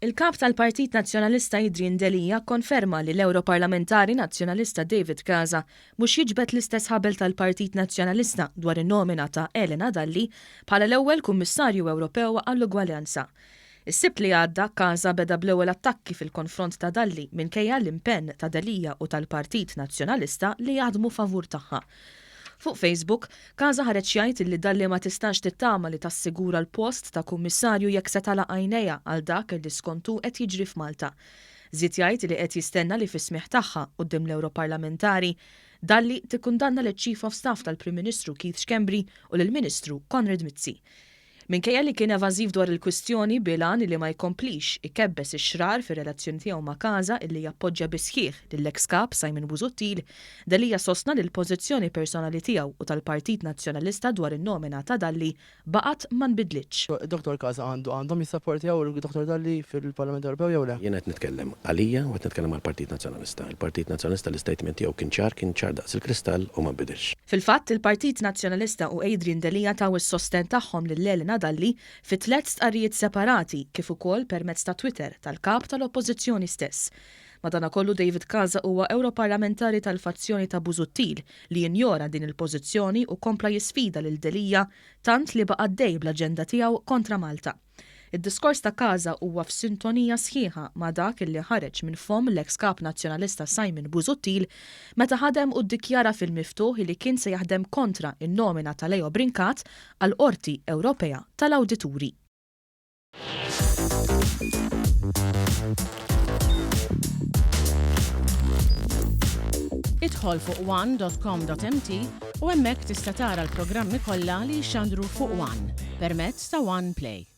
Il-Kap tal-Partit Nazzjonalista Adrian Delia kkonferma li l-Ewroparlamentari Nazzjonalista David Casa mhux jiġbed l-istess ħabel tal-Partit Nazzjonalista dwar in-nomina ta' Elena Dalli bħala l-ewwel Kummissarju Ewropew għall-Ugwaljanza. Is-Sibt li għadda, Casa beda bl-ewwel attakki fil-konfront ta' Dalli minkejja l-impenn ta' Delia u tal-Partit Nazzjonalista li jaħdmu favur tagħha. Fuq Facebook, Casa ħareġ jgħid illi Dalli ma tistax tittama li tassigura l-post ta' Kummissarju jekk se tagħlaq għajnejha għal dak illi skont hu qed jiġri f'Malta. Żied jgħid li qed jistenna li fis-smigħ tagħha quddiem l-Ewroparlamentari, Dalli tikkundanna liċ-Chief of Staff tal-Prim Ministru Keith Schembri u lill-Ministru Konrad Mizzi. Minkejja li kien evażiv dwar il-kwistjoni bil-għan li ma jkomplix ikebbes ix-xrar fir-relazzjoni tiegħu ma' Casa illi jappoġġja bis-sħiħ lill-eks Kap Simon Busuttil, Delia sostna li l-pożizzjoni personali tiegħu u tal-Partit Nazzjonalista dwar in-nomina ta' Dalli baqgħet ma nbidlitx. Dottor Casa għandu għandhom jissapportjaw lil Dottor Dalli fil-Parlament Ewropew jew le? Jiena qed nitkellem għalija u qed nitkellem għall-Partit Nazzjonalista. Il-Partit Nazzjonalista l-istatement tiegħu kien ċar, kien ċar daqs il-kristall u ma nbidilx. Fil-fatt, il-Partit Nazzjonalista u Adrian Delia taw is-sostenn tagħhom lil Elena Dalli fi tlett stqarrijiet separati kif ukoll permezz ta' Twitter tal-Kap tal-Oppożizzjoni stess. Madanakollu David Casa huwa Ewroparlamentari tal-fazzjoni ta' Busuttil li injora din il-pożizzjoni u kompla jisfida lil Delia tant li baqa' għaddej bl-aġenda tiegħu kontra Malta. Id-diskors ta' Casa huwa f'sintonija sħiħa ma' dak li ħareġ minn fomm l-eks Kap Nazzjonalista Simon Busuttil meta ħadem u ddikjara fil-miftuħ li kien se jaħdem kontra n-nomina ta' Leo Brincat għall-Qorti Ewropea tal-Awdituri. Idħol fuq one.com.mt u hemmhekk tista' tara l-programmi kollha li jixxandru fuq One permezz ta' One Play.